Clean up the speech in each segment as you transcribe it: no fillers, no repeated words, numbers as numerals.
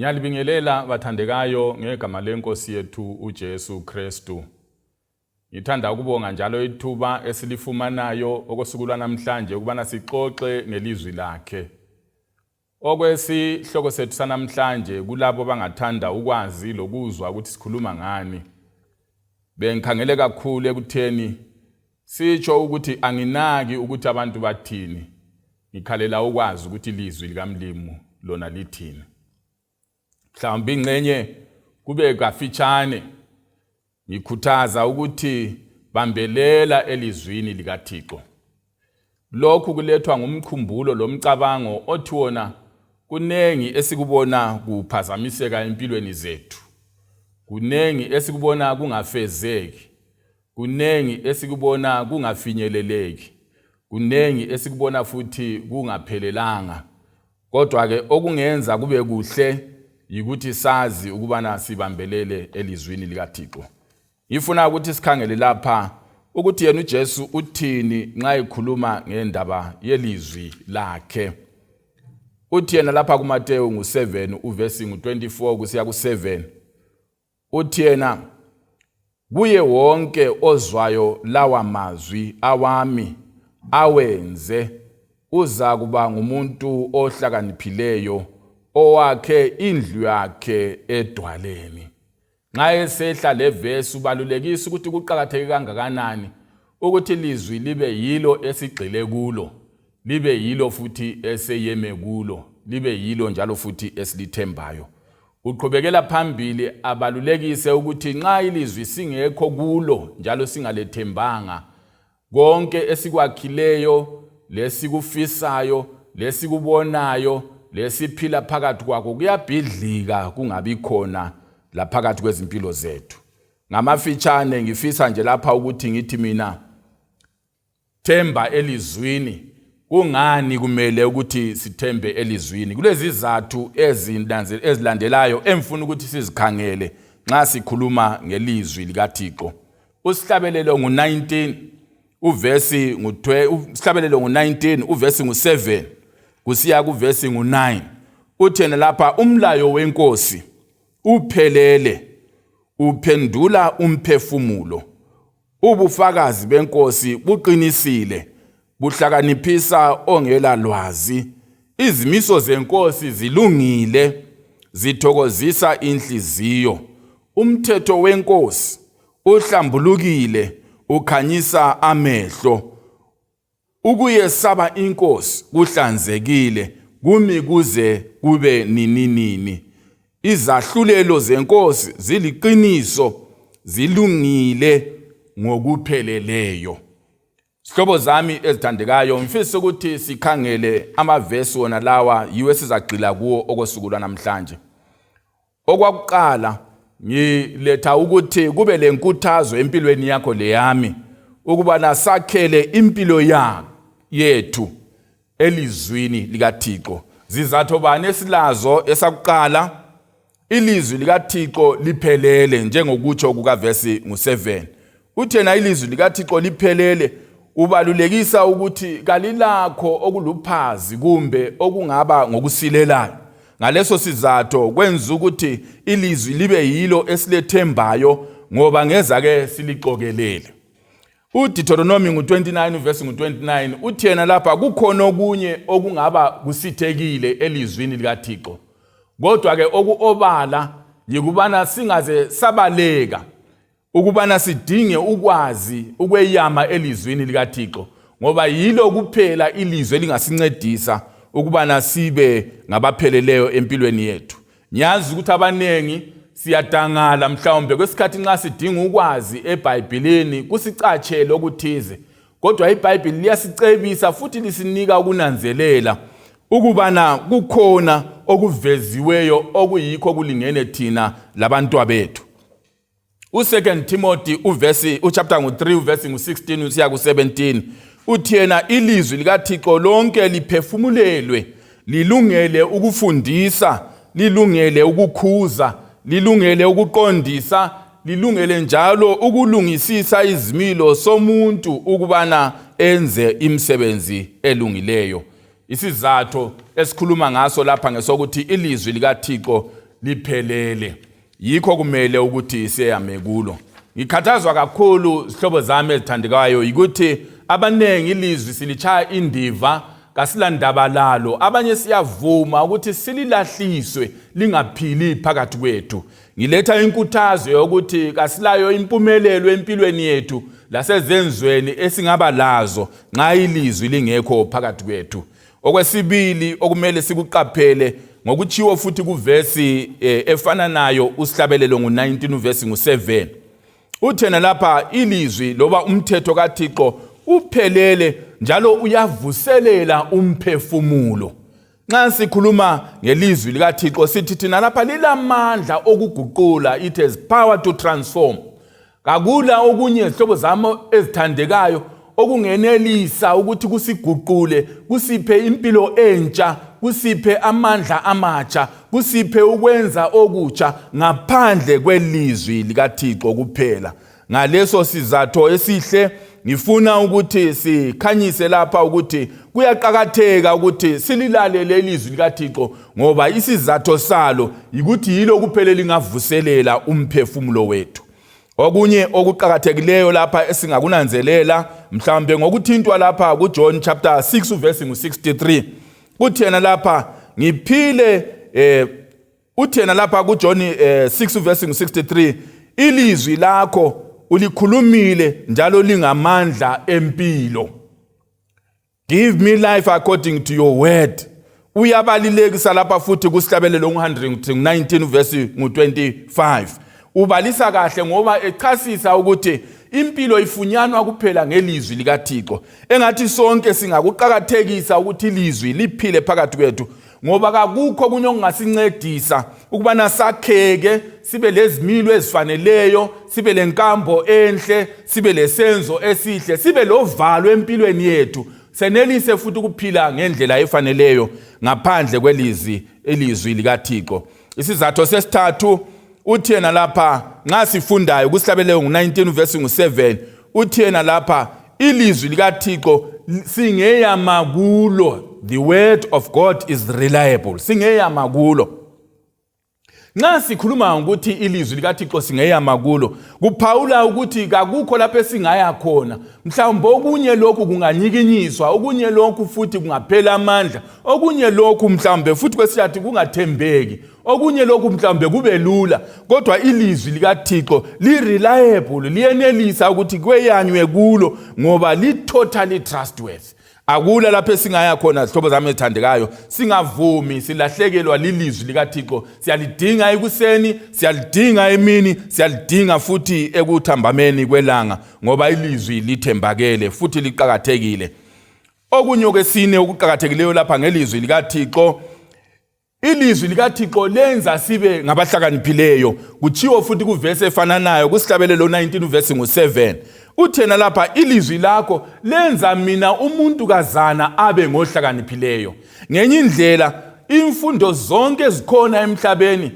Ngiyalibingelela bathandekayo ngegama lenkosi yethu uJesu Kristu. Ngithanda ukubonga njalo ithuba esilifumanayo okosuku lwanamhlanje ukubana sixoxe ngelizwi lakhe. Okwesihloko sethu sanamhlanje kulabo abangathanda ukwazi lokuzwa ukuthi sikhuluma ngani. Bengikhangele kakhulu ekutheni sitsho ukuthi anginaki ukuthi abantu bathini, ngikhalela ukwazi ukuthi ilizwi likaMlimu lona lithini. Mhlawumbe ingxenye kube kafitshane Ngikhuthaza ukuthi bambelela elizwini likaThixo. Lokhu kulethwa ngumkhumbulo lomcabango othi wona kunengi esikubona kuphazamiseka empilweni zethu. Kunengi esikubona kungafezeki. Kunengi esikubona kungafinyeleleki. Kunengi esikubona futhi kungaphelelanga. Kodwa-ke okungenza kube kuhle yikuthi sazi ukubana sibambelele elizwini likaThixo. Ngifuna ukuthi sikhangele lapha ukuthi yena uJesu uthini nxa ekhuluma ngendaba yelizwi lakhe. Uthi yena lapha kuMateyu ngu-7 uvesi ngu-24 kusiya ku-7. Uthi yena, Kuye wonke ozwayo lawa mazwi awami awenze, uzakuba ngumuntu ohlakaniphileyo owakhe indlu yakhe edwaleni. Nxa esehla le vesi ubalulekisa ukuthi kuqakatheke kangakanani ukuthi ilizwi libe yilo esigxile kulo, libe yilo futhi eseyeme kulo, libe yilo njalo futhi esilithembayo. Uqhubekela phambili abalulekise ukuthi nxa ilizwi singekho kulo njalo singalethembanga, konke esikwakhileyo lesikufisayo lesikubonayo lesiphila phakathi kwakho kuyabhidlika kungabi khona laphakathi kwezimpilo zethu. Ngamafitshane ngifisa nje lapha ukuthi ngithi mina Themba elizwini. Kungani kumele ukuthi sithembe elizwini? Kulezizathu ezilandelayo engifuna ukuthi sizikhangele nxa sikhuluma ngelizwi likaThixo. Usihlabelelo ngu-19 uvesi ngu-isihlabelelo ngu-19 uvesi ngu-7 kusiya kuvesi ngu-9 uthena lapha umlayo wenkosi uphelele uphendula umphefumulo. Ubufakazi beNkosi buqinisile, buhlakaniphisa ongela lwazi. Izimiso zeNkosi zilungile, zithokozisa inhliziyo. Umthetho weNkosi uhlambulukile, ukhanyisa amehlo. Ukuyesaba iNkosi kuhlanzekile, kumi kuze kube nininini. Izahlulelo zeNkosi ziliqiniso, zilungile ngokupheleleyo. Zihlobo zami ezithandekayo, ngifisa ukuthi sikhangele amavesi wona lawa yiwo esizagxila kuwo okosuku lwanamhlanje. Okwakuqala ngiletha ukuthi kube lenkuthazo empilweni yakho leyami ukubana sakhele impilo ya yethu elizwini likaThixo. Zizatho bani esilazo? Esakuqala, ilizwi likaThixo liphelele njengokutsho kukavesi ngu-7. Uthi yena ilizwi likaThixo liphelele ubalulekisa ukuthi kalilakho okuluphazi kumbe okungaba ngokusilelayo. Ngaleso sizatho kwenza ukuthi ilizwi libe yilo esilethembayo ngoba ngezake silixokelele. UDeuteronomy ngu-29 uvesi ngu-29 uthi yena lapha kukhona okunye okungaba kusithekile elizwini likaThixo. Kodwa-ke okuobala yikubana singaze sabaleka ukubana sidinge ukwazi ukweyama elizwini likaThixo ngoba yilo kuphela ilizwi elingasincedisa ukubana sibe ngabapheleleyo empilweni yethu. Ngiyazi ukuthi abanengi siyadangala mhlawumbe kwesikhathi nxa sidinga ukwazi eBhayibhilini kusicatshele okuthize, kodwa iBhayibhili liyasicebisa futhi lisinika ukunanzelela ukubana kukhona okuveziweyo okuyikho kulingene thina labantwabethu. U-2 Timothy uvesi uchapter ngu-3 uvesi ngu-16 usiya ku-17 uthi yena ilizwi likaThixo lonke liphefumulelwe lilungele ukufundisa lilungele ukukhuza lilungele ukuqondisa lilungele njalo ukulungisisa izimilo somuntu ukubana enze imisebenzi elungileyo. Isizatho esikhuluma ngaso lapha ngesokuthi ilizwi likaThixo liphelele. Yikho kumele ukuthi seyame kulo. Ngikhathazwa kakhulu zihlobo zami ezithandekayo yikuthi abanengi ilizwi silitshaya indiva, kasilandaba lalo. Abanye siyavuma ukuthi sililahliswe lingaphili phakathi kwethu. Ngiletha inkuthazo yokuthi kasilayo impumelelo empilweni yethu lasezenzweni esingaba lazo nxa ilizwi lingekho phakathi kwethu. Okwesibili okumele sikuqaphele ngokutshiwo futhi kuvesi eh, efananayo usihlabelelo ngu-19 uvesi ngu-7 uthena lapha ilizwi loba umthetho kaThixo uphelele njalo uyavuselela umphefumulo. Nxa sikhuluma ngelizwi likaThixo sithi thina lapha lilamandla okuguqula, it has power to transform. Kakula okunye zihlobo zami ezithandekayo okungenelisa ukuthi kusiguqule, kusiphe impilo entsha, kusiphe amandla amatsha, kusiphe ukwenza okutsha ngaphandle kwelizwi likaThixo kuphela. Ngaleso sizatho esihle ngifuna ukuthi sikhanyise lapha ukuthi kuyaqakatheka ukuthi sililalele ilizwi likaThixo ngoba isizatho salo yikuthi yilo kuphela elingavuselela umphefumulo wethu. Okunye okuqakathekileyo lapha esingakunanzelela mhlawumbe ngokuthintwa lapha kuJohn chapter 6 verse 63 kuthi yena lapha ngiphile eh uthi yena lapha kuJohn 6 verse 63 ilizwi lakho ulikhulumile njalo lingamandla empilo. Give me life according to your word. Uyabalilekisa lapha futhi kusihlabelelo 119 verse 25. Ubalisa kahle ngoba echasisa ukuthi impilo ifunyanwa kuphela ngelizwi likaThixo. Engathi sonke singakuqakathekisa ukuthi ilizwi liphile phakathi kwethu ngoba kakukho okunye okungasincedisa ukubana sakheke sibe lezimilo ezifaneleyo sibe lenkambo enhle sibe lesenzo esihle sibe lovalo empilweni yethu senelise futhi ukuphila ngendlela efaneleyo ngaphandle kwelizwi ilizwi likaThixo. Isizatho sesithathu uthi yena lapha nxa sifundayo kusihlabelelo ngu-19 verse ngu-7 uthi yena lapha ilizwi likaThixo singeyama kulo, the word of God is reliable, singeyama kulo. Nxa sikhuluma ngokuthi ilizwi likaThixo singeyama kulo, kuphawula ukuthi kakukho lapho esingaya khona. Mhlawumbe okunye lokhu kunganyikinyiswa, okunye lokhu futhi kungaphela amandla, okunye lokhu mhlawumbe futhi kwesiyathi kungathembeki, okunye lokhu mhlawumbe kube lula, kodwa ilizwi likaThixo li-reliable, liyenelisa ukuthi kweyanywe kulo ngoba li-totally trustworthy. Akula lapho esingaya khona zihlobo zami ezithandekayo singavumi silahlekelwa lilizwi likaThixo. Siyalidinga ekuseni, siyalidinga emini, siyalidinga futhi ekuthambameni kwelanga ngoba ilizwi lithembakele futhi liqakathekile. Okunye okwesine okuqakathekileyo lapha ngelizwi likaThixo, ilizwi likaThixo lenza sibe ngabahlakaniphileyo. Kutshiwo futhi kuvesi efananayo kusihlabelelo 19 uvesi ngu-7 uthena lapha ilizwi lakho lenza mina umuntu kazana abe ngohlakaniphileyo. Ngenye indlela imfundo zonke ezikhona emhlabeni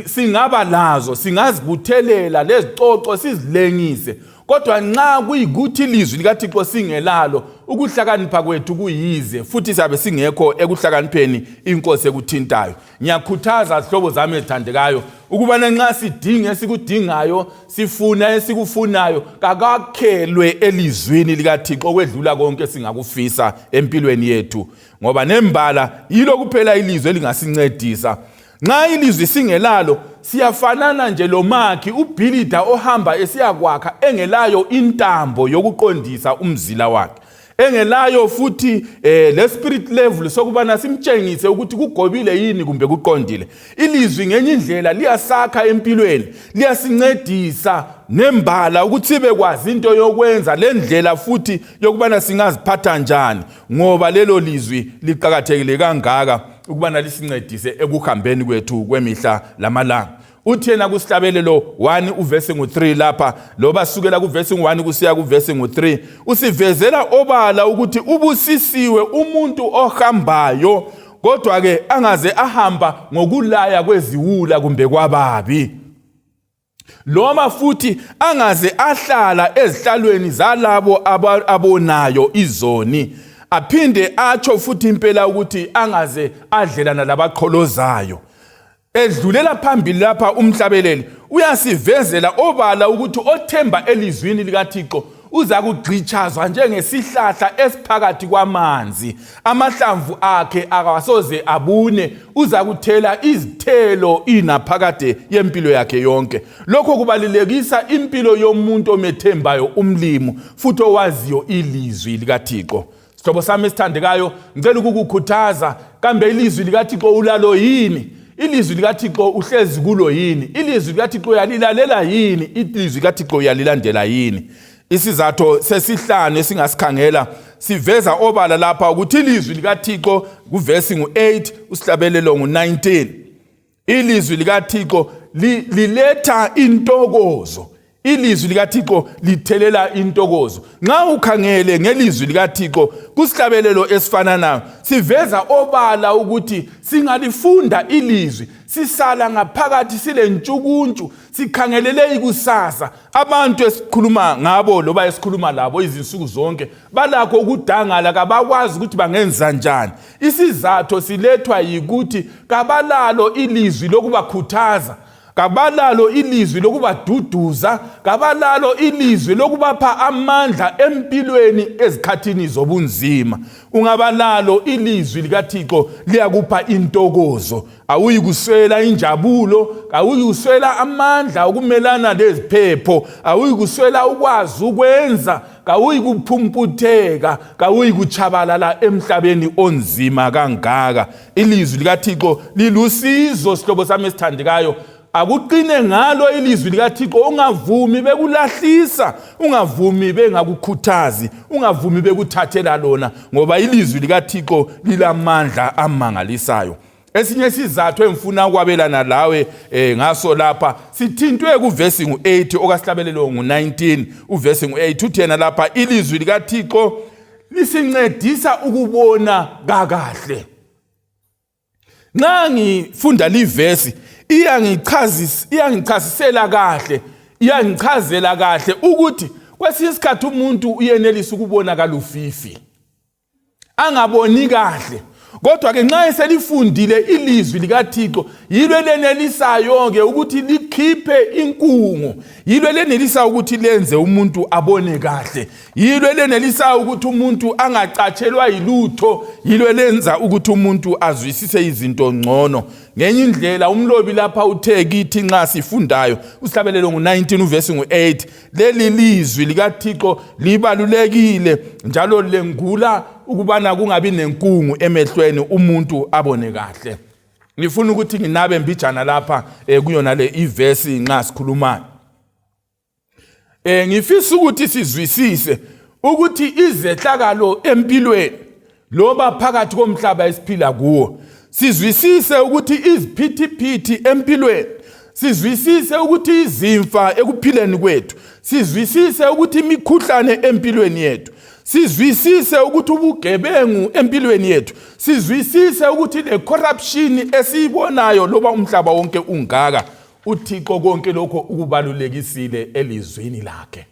singaba lazo, singazibuthelela lezicoco sizilengise, kodwa nxa kuyikuthi ilizwi likaThixo singelalo, ukuhlakanipha kwethu kuyize futhi siyabe singekho ekuhlakanipheni inkosi ekuthintayo. Ngiyakhuthaza zihlobo zami ezithandekayo ukubana nxa sidinga esikudingayo, sifuna esikufunayo, kakakhelwe elizwini likaThixo okwedlula konke esingakufisa empilweni yethu, ngoba nembala yilo kuphela ilizwi elingasincedisa. Nxa ilizwi singelalo siyafanana nje lomakhi ubhilida ohamba esiyakwakha engelayo intambo yokuqondisa umzila wakhe, engelayo futhi eh, le spirit level sokubana simtshengise ukuthi kugobile yini kumbe kuqondile. Ilizwi ngenye indlela liyasakha empilweni, liyasincedisa nembala ukuthi sibe kwazi into yokwenza lendlela futhi yokubana singaziphatha njani, ngoba lelo lizwi liqakathekile kangaka ukubana lisincedise ekuhambeni kwethu kwemihla lamalanga. Uthi yena kusihlabelelo 1 uvesi ngu-3 lapha, loba sukela kuvesi ngu-1 kusiya kuvesi ngu-3, usivezela obala ukuthi ubusisiwe umuntu ohambayo kodwa-ke angaze ahamba ngokulaya kweziwula kumbe kwababi, noma futhi angaze ahlala ezihlalweni zalabo abonayo izoni. Aphinde atsho futhi impela ukuthi angaze adlelana labaqholozayo. Edlulela phambili lapha umhlabeleli uyasivezela obala ukuthi othemba elizwini likaThixo uza kugxitshazwa njengesihlahla esiphakathi kwamanzi, amahlamvu akhe akasoze abune, uza kuthela izithelo inaphakade yempilo yakhe yonke. Lokho kubalulekisa impilo yomuntu omethembayo umlimu futhi owaziyo ilizwi likaThixo. Sihlobo sami esithandekayo, ngicela ukukukhuthaza, kambe ilizwi likaThixo ulalo yini? Ilizwi likaThixo uhlezi kulo yini? Ilizwi likaThixo uyalilalela yini? Ilizwi likaThixo uyalilandela yini? Isizatho sesihlanu esingasikhangela siveza obala lapha ukuthi ilizwi likaThixo kuvesi ngu-8 usihlabelelo ngu-19. Ilizwi likaThixo liletha intokozo. Ilizwi likaThixo lithelela intokozo. Nxa ukhangele ngelizwi likaThixo kusihlabelelo esifananayo, siveza obala ukuthi singalifunda ilizwi, sisala ngaphakathi silentshukuntshu, sikhangelele ikusasa. Abantu esikhuluma ngabo loba esikhuluma labo izinsuku zonke balakho ukudangala, kabakwazi ukuthi bangenza njani. Isizatho silethwa yikuthi kabalalo ilizwi lokubakhuthaza, kabalalo ilizwi lokubaduduza, kabalalo ilizwi lokubapha amandla empilweni ezikhathini zobunzima. Ungabalalo ilizwi likaThixo liyakupha intokozo, awuyi kuswela injabulo, awuyi kuswela amandla okumelana leziphepho, awuyi kuswela ukwazi ukwenza, kawuyi kuphumputheka, kawuyi kutshabalala emhlabeni onzima kangaka. Ilizwi likaThixo lilusizo, sihlobo sami esithandekayo. Akuqine ngalo ilizwi likaThixo, ungavumi bekulahlisa, ungavumi bengakukhuthazi, ungavumi bekuthathela lona, ngoba ilizwi likaThixo lilamandla amangalisayo. Esinye isizathu engifuna ukwabelana lawe ngaso lapha sithintwe kuvesi ngu-8 okasihlabelelo ngu-19. Uvesi ngu-8 uthi yena lapha ilizwi likaThixo lisincedisa ukubona kakahle. Nxa ngifunda livesi iyangichasisela kahle, iyangichazela kahle ukuthi kwesinye isikhathi umuntu uyenelisa ukubona kalufifi, angaboni kahle, kodwa ke nxa eselifundile ilizwi likaThixo yilo elenelisayo ke ukuthi likhiphe inkungu, yilo elenelisa ukuthi lenze umuntu abone kahle, yilo elenelisa ukuthi umuntu angacatshelwa yilutho, yilo elenza ukuthi umuntu azwisise izinto ngcono. Ngenye indlela umlobi lapha uthe kithi nxa sifundayo usihlabelelo ngu-19 uvesi ngu-8, leli lizwi likaThixo libalulekile njalo lengula ukubana kungabi nenkungu emehlweni, umuntu abone kahle. Ngifuna ukuthi nginabe mbijana lapha kuyona le ivesi nxa sikhulumayo. Ngifisa ukuthi sizwisise ukuthi izehlakalo empilweni loba phakathi komhlaba esiphila kuwo, sizwisise ukuthi iziphithiphithi empilweni, sizwisise ukuthi izimfa ekuphileni kwethu, sizwisise ukuthi imikhuhlane empilweni yethu, sizwisise ukuthi ubugebengu empilweni yethu, sizwisise ukuthi le corruption esiyibonayo loba umhlaba wonke ungaka, uThixo konke lokho ukubalulekisile elizwini lakhe.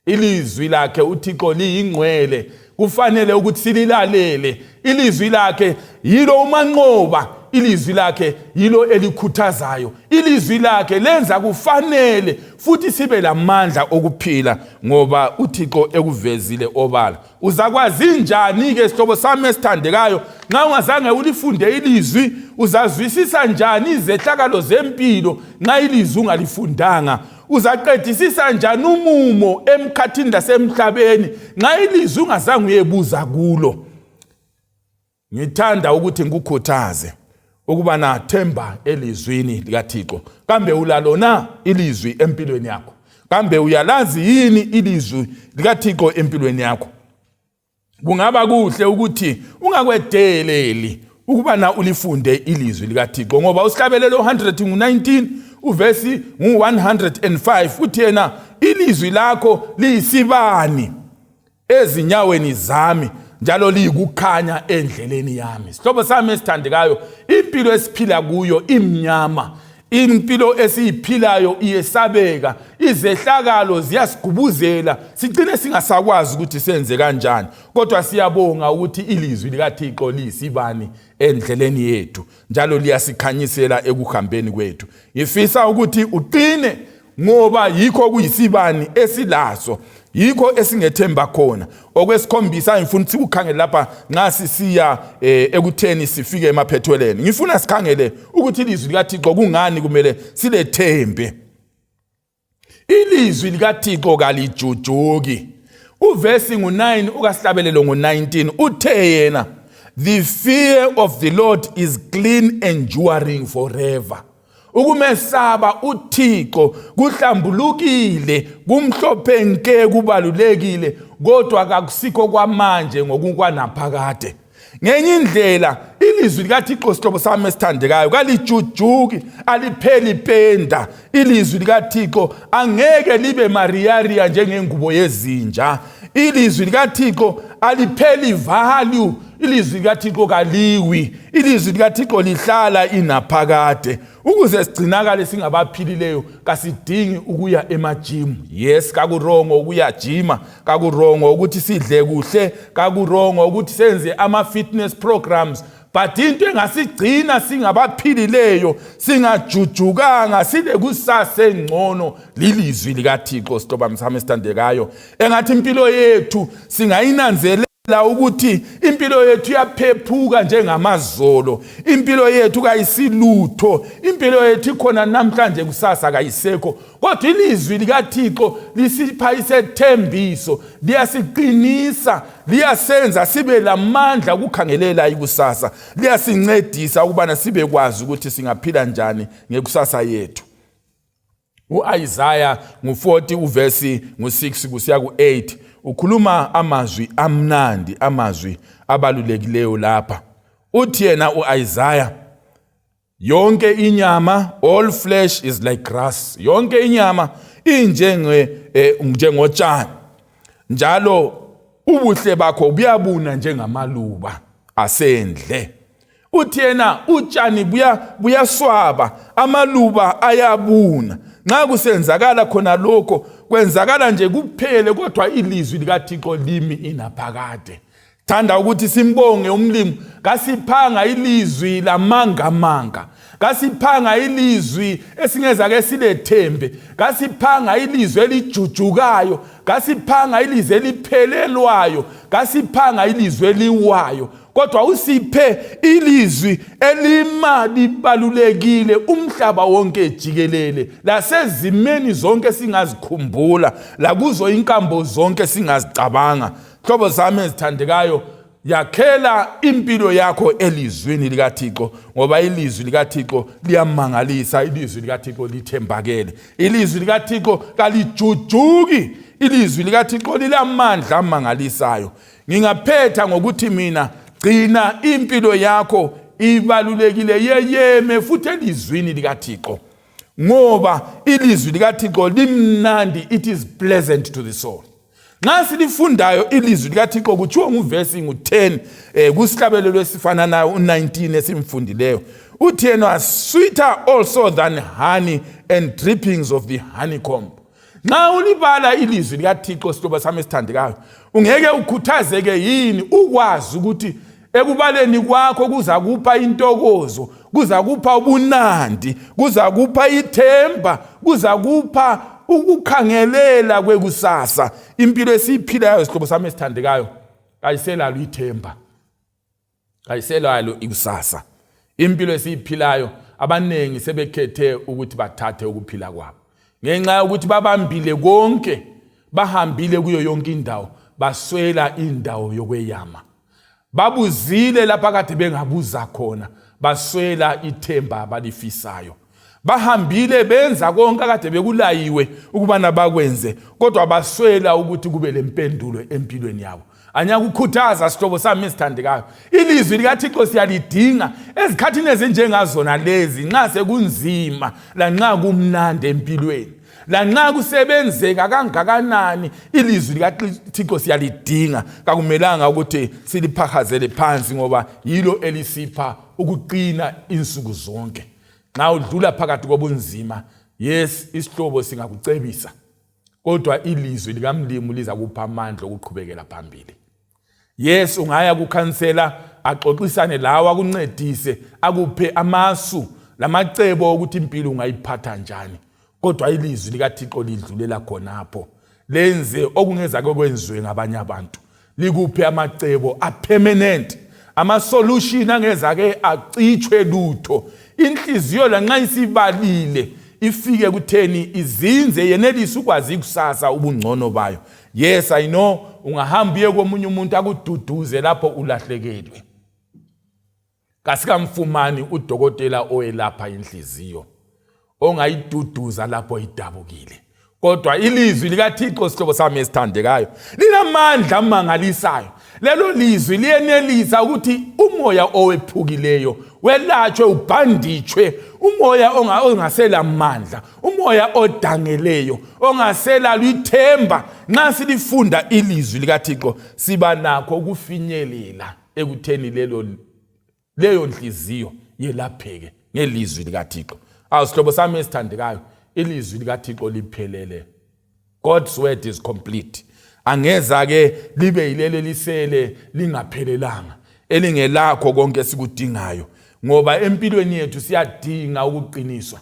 Ilizwi lakhe uThixo liyingcwele, kufanele ukuthi sililalele. Ilizwi lakhe yilo umanqoba, ilizwi lakhe yilo elikhuthazayo, ilizwi lakhe lenza kufanele futhi sibe lamandla okuphila, ngoba uThixo ekuvezile obala. Uzakwazi njani-ke, sihlobo sami esithandekayo, nxa ungazange ulifunde ilizwi? Uzazwisisa njani izehlakalo zempilo nxa ilizwi ungalifundanga? Uzaqedisisa njani umumo emkhathini lasemhlabeni nxa ilizwi ungazange uyebuza kulo? Ngithanda ukuthi ngikukhuthaze ukuba nathemba elizwini likaThixo. Kambe ulalo na ilizwi empilweni yakho? Kambe uyalazi yini ilizwi likaThixo empilweni yakho? Kungaba kuhle ukuthi ungakwedeleli ukubana ulifunde ilizwi likaThixo, ngoba usihlabelelo 100 ngu-19 uvesi ngu-105 uthi yena ilizwi lakho liyisibani ezinyaweni zami njalo liyikukhanya endleleni yami. Sihlobo sami esithandekayo, impilo esiphila kuyo imnyama. Impilo esiyiphilayo iyesabeka, izehlakalo ziyasigubuzela, sigcine singasakwazi ukuthi senze kanjani. Kodwa siyabonga ukuthi ilizwi likaThixo liyisibani endleleni yethu njalo liyasikhanyisela ekuhambeni kwethu. Ngifisa ukuthi uqine ngoba yikho kuyisibani esilaso yikho esingethemba khona okwesikhombisa ngifuna ukuthi sikukhangele lapha nxa sisiya eh, ekutheni sifike emaphethelweni ngifuna sikhangele ukuthi ilizwi likaThixo kungani kumele silethembe ilizwi likaThixo kalijujuki uvesi ngu-9 ukasihlabelelo ngu-19 uthe yena the fear of the Lord is clean enduring forever Ukumesaba uThixo kuhlambulukile, kumhlophe nke, kubalulekile, kodwa kakusikho kwamanje ngokukwanaphakade. Ngenye indlela ilizwi likaThixo sihlobo sami esithandekayo kalijujuki, alipheli penda. Ilizwi likaThixo angeke libe mariyariya njengengubo yezinja. Ilizwi likaThixo alipheli value. Ilizwi likaThixo kaliwi. Ilizwi likaThixo lihlala inaphakade. Ukuze sigcinakale singabaphilileyo kasidingi ukuya emajimu. Yes, kakurongo ukuya jima, kakurongo ukuthi sidle kuhle, kakurongo ukuthi senze ama-fitness programs but into engasigcina singabaphilileyo singajujukanga silekusasa engcono lilizwi likaThixo sihlobo sami esithandekayo engathi impilo yethu singayinanzelela la ukuthi impilo yethu iyaphephuka njengamazolo impilo yethu kayisilutho impilo yethu ikhona namhlanje kusasa kayisekho kodwa ilizwi likaThixo lisipha isethembiso liyasiqinisa liyasenza sibe lamandla ukukhangelela ikusasa liyasincedisa ukubana sibekwazi ukuthi singaphila njani ngekusasa yethu U-Isaya ngu-40 uvesi ngu-6 kusiya ku-8 ukhuluma amazwi amnandi, amazwi abalulekileyo lapha. Uthi yena u-Isaya yonke inyama all flesh is like grass, yonke inyama injenge eh, njengotshani njalo ubuhle bakho buyabuna njengamaluba asendle. Uthi yena utshani buya buyaswaba, amaluba ayabuna. Nxa kusenzakala khona lokho kwenzakala nje kuphele, kodwa ilizwi likaThixo limi inaphakade. Thanda ukuthi simbonge umlimi kasiphanga ilizwi lamangamanga, kasiphanga ilizwi esingezake silethembe, kasiphanga ilizwi elijujukayo, kasiphanga ilizwi eliphelelwayo, kasiphanga ilizwi eliwayo. Kodwa usiphe ilizwi elima libalulekile umhlaba wonke jikelele lasezimeni zonke singazikhumbula lakuzo inkambo zonke singazicabanga. Hlobo zami ezithandekayo, yakhela impilo yakho elizwini likaThixo ngoba ilizwi likaThixo liyamangalisa, ilizwi likaThixo lithembakele, ilizwi likaThixo kalijujuki, ilizwi likaThixo lilamandla amangalisayo. Ngingaphetha ngokuthi mina gcina impilo yakho ibalulekile yeyeme futhi elizwini likaThixo ngoba ilizwi likaThixo limnandi, it is pleasant to the soul. Nxa silifundayo ilizwi likaThixo kutshiwo nguvesi ngu-10 kusihlabelelo esifananayo u-19 esimfundileyo uthi yena sweeter also than honey and drippings of the honeycomb. Nxa ulibala ilizwi likaThixo sihlobo sami esithandekayo, ungeke ukhuthazeke yini ukwazi ukuthi ekubaleni kwakho kuza kupha intokozo, kuza kupha ubunandi, kuza kupha ithemba, kuza kupha ukukhangelela kwekusasa. Impilo esiyiphilayo sihlobo sami esithandekayo kayiselalo ithemba. Kayiselalo ikusasa. Impilo esiyiphilayo abaningi sebekhethe ukuthi bathathe ukuphila kwabo ngenxa yokuthi babambile konke, bahambile kuyo yonke indawo, baswela indawo yokweyama. Babuzile lapha kade bengabuza khona, baswela ithemba abalifisayo. Bahambile benza konke akade bekulayiwe ukubana bakwenze, kodwa baswela ukuthi kube lempendulo empilweni yabo. Anyakukhuthaza sihlobo sami esithandekayo, ilizwi likaThixo siyalidinga ezikhathini ezinjengazona lezi, nxa sekunzima lanxa kumnandi empilweni, lanxa kusebenzeka kangakanani, ilizwi likaThixo siyalidinga. Kakumelanga ukuthi siliphahazele phansi ngoba yilo elisipha ukuqina insuku zonke. Nxa udlula phakathi kobunzima, yes, isihlobo singakucebisa, kodwa ilizwi likaMlimu lizakupha amandla okuqhubekela phambili. Yes, ungaya kukhansela axoxisane lawe, akuncedise, akuphe amasu lamacebo okuthi impilo ungayiphatha njani, kodwa ilizwi likaThixo lidlulela khonapho, lenze okungezake kwenziwe ngabanye abantu, likuphe amacebo apermanent, ama-solution angezake acitshwe lutho. Inhliziyo lanxa isibalile ifike kutheni izinze, yenelise ukwazi ikusasa ubungcono bayo. Yes, I know ungahamba uye komunye umuntu akududuze lapho ulahlekelwe. Kasikamfumani udokotela owelapha inhliziyo, ongayiduduza lapho idabukile. Kodwa ilizwi likaThixo, sihlobo sami esithandekayo, linamandla amangalisayo. Lelo lizwi liyenelisa ukuthi umoya owephukileyo welatshwe, ubhanditshwe, umoya ongaselamandla, umoya odangeleyo, ongaselalo ithemba. Nxa silifunda ilizwi likaThixo, siba nakho ukufinyelela ekutheni lelo leyo nhliziyo yelapheke ngelizwi likaThixo. Awu sihlobo sami esithandekayo, ilizwi likaThixo liphelele. God's word is complete. Angeza ke libe yileli lisele lingaphelelanga, elingelakho konke esikudingayo, ngoba empilweni yethu siyadinga ukuqiniswa.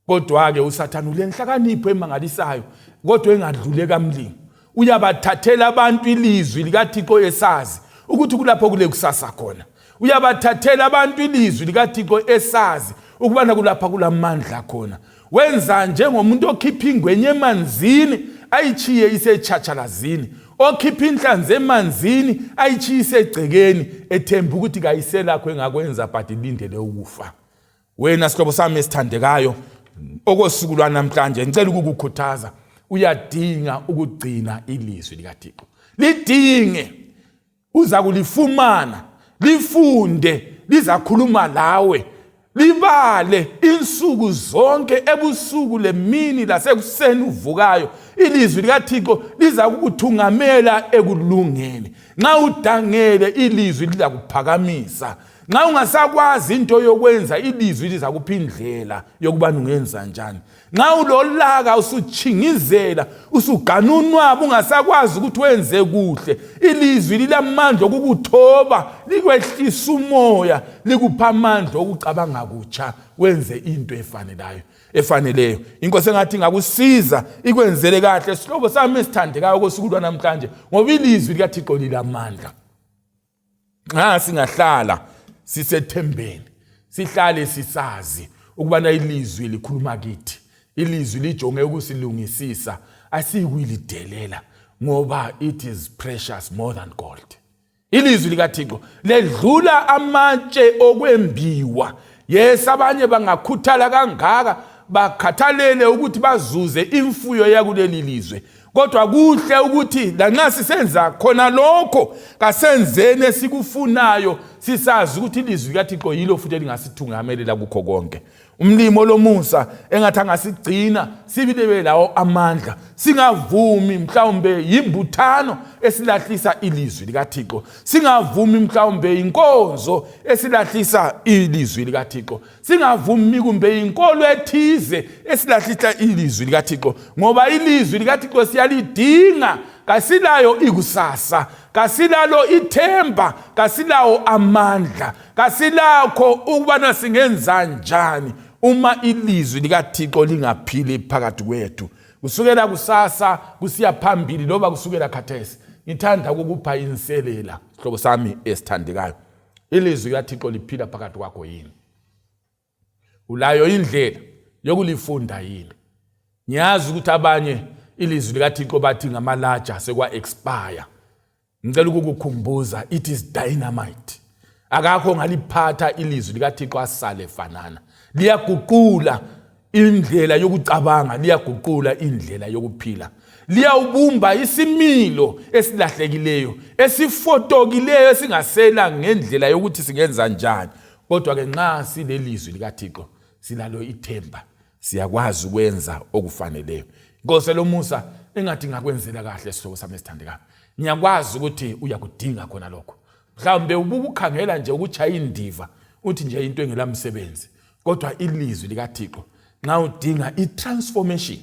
Kodwa-ke uSathane ulenhlakanipho emangalisayo, kodwa engadlule kamlingo. Uyabathathela abantu ilizwi likaThixo esazi ukuthi kulapho kule kusasa khona. Uyabathathela abantu ilizwi likaThixo esazi ukubana kulapha kulamandla khona. Wenza njengomuntu okhipha ingwenye emanzini ayitshiye isetshatshalazini, okhipha inhlanzi emanzini ayitshiye isegcekeni, ethemba ukuthi kayiselakho engakwenza but ilindele ukufa. Wena sihlobo sami esithandekayo, okosuku lwanamhlanje ngicela ukukukhuthaza, uyadinga ukugcina ilizwi likaThixo. Lidinge, uza kulifumana, lifunde, lizakhuluma lawe. Libale insuku zonke, ebusuku lemini lasekuseni uvukayo. Ilizwi likaThixo liza kukuthungamela ekulungeni. Nxa udangele, ilizwi lizakuphakamisa. Nxa ungasakwazi into yokwenza, ilizwi lizakupha indlela yokubana ungenza njani. Nxa ulolaka, usutshingizela, usuganunwaba, ungasakwazi ukuthi wenze kuhle, ilizwi lilamandla okukuthoba, likwehlisa umoya, likupha amandla okucabanga kutsha, wenze into efaneleyo efaneleyo. Inkosi engathi ingakusiza, ikwenzele kahle, sihlobo sami esithandekayo, kosuku lwanamhlanje, ngoba ilizwi likaThixo lilamandla. Nxa singahlala sisethembeni, sihlale sisazi ukubana ilizwi likhuluma kithi, ilizwi lijonge ukusilungisisa, asiyikuyilidelela, ngoba it is precious more than gold. Ilizwi likaThixo ledlula amatshe okwembiwa. Yes, abanye bangakhuthala kangaka bakhathalele ukuthi bazuze imfuyo yakuleli lizwe, kodwa kuhle ukuthi lanxa sisenza khona lokho, kasenzeni esikufunayo sisazi ukuthi ilizwi likaThixo yilo futhi elingasithungamelela kukho konke. Umlimi olomusa engathi angasigcina sibilebe lawo amandla, singavumi mhlawumbe yimbuthano esilahlisa ilizwi likaThixo, singavumi mhlawumbe inkonzo esilahlisa ilizwi likaThixo, singavumi kumbe inkolo ethize esilahlisa ilizwi likaThixo, ngoba ilizwi likaThixo siyalidinga. Kasilayo ikusasa, kasilalo ithemba, kasilawo amandla, kasilakho ukubana singenza njani uma ilizwi likaThixo lingaphili phakathi kwethu. Kusukela kusasa kusiya phambili, loba kusukela khathesi, ngithanda ukukupha inselela, sihlobo sami esithandekayo. Ilizwi likaThixo liphila phakathi kwakho yini? Ulayo indlela yokulifunda yini? Ngiyazi ukuthi abanye ilizwi likaThixo bathi ngamalaja sekwa-expire. Ngicela ukukukhumbuza, it is dynamite. Akakho ongaliphatha ilizwi likaThixo asale fanana. Liyaguqula indlela yokucabanga, liyaguqula indlela yokuphila, liyawubumba isimilo esilahlekileyo, esifotokileyo, esingasela ngendlela yokuthi singenza njani. Kodwa-ke nxa silelizwi likaThixo, silalo ithemba, siyakwazi ukwenza okufaneleyo. Inkosi elomusa engathi ngakwenzela kahle, sihlobo sami esithandekayo. Ngiyakwazi ukuthi uyakudinga khona lokho. Mhlawumbe ubukukhangela nje ukutshaya indiva, uthi nje into engelamsebenzi. Kodwa ilizwi likaThixo nxa udinga i-transformation,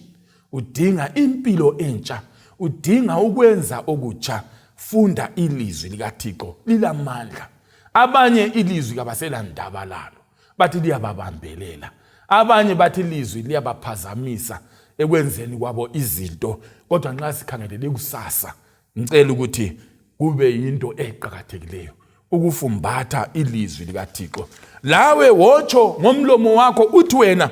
udinga impilo entsha, udinga ukwenza okutsha, funda ilizwi likaThixo, lilamandla. Abanye ilizwi kabaselandaba lalo, bathi liyababambelela. Abanye bathi ilizwi liyabaphazamisa ekwenzeni kwabo izinto, kodwa nxa sikhangelele ikusasa, ngicela ukuthi kube yinto eqakathekileyo ukufumbatha ilizwi likaThixo. Lawe wotsho ngomlomo wakho uthi wena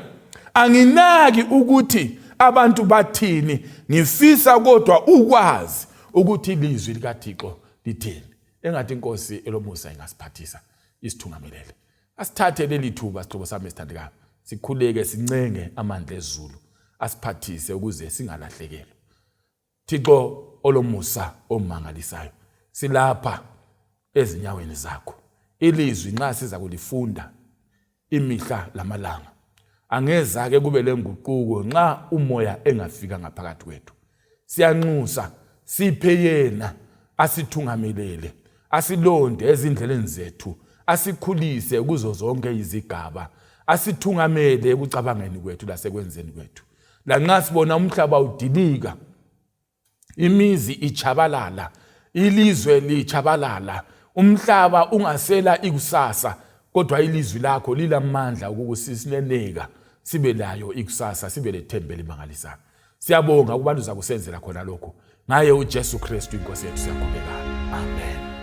anginaki ukuthi abantu bathini, ngifisa kodwa ukwazi ukuthi ilizwi likaThixo lithini. Engathi inkosi elomusa ingasiphathisa isithungamelele. Asithathe leli thuba sihlobo sami esithandekayo, sikhuleke sincenge amandla ezulu asiphathise ukuze singalahlekelwa. Thixo olomusa omangalisayo, silapha ezinyaweni zakho. Ilizwi nxa siza kulifunda imihla lamalanga, angezake kube lenguquko nxa umoya engafika ngaphakathi kwethu. Siyanxusa siphe yena asithungamelele, asilonde ezindleleni zethu, asikhulise kuzo zonke izigaba, asithungamele ekucabangeni kwethu lasekwenzeni kwethu. Lanxa sibona umhlaba udilika, imizi ichabalala, ilizwe lichabalala, umhlaba ungasela ikusasa, kodwa ilizwi lakho lilamandla ukukusisineneka sibe layo ikusasa, sibe lethemba elimangalisayo. Siyabonga ukuba uzakusenzela khona lokhu ngaye uJesu Kristu inkosi yethu, siyakhuleka. Amen.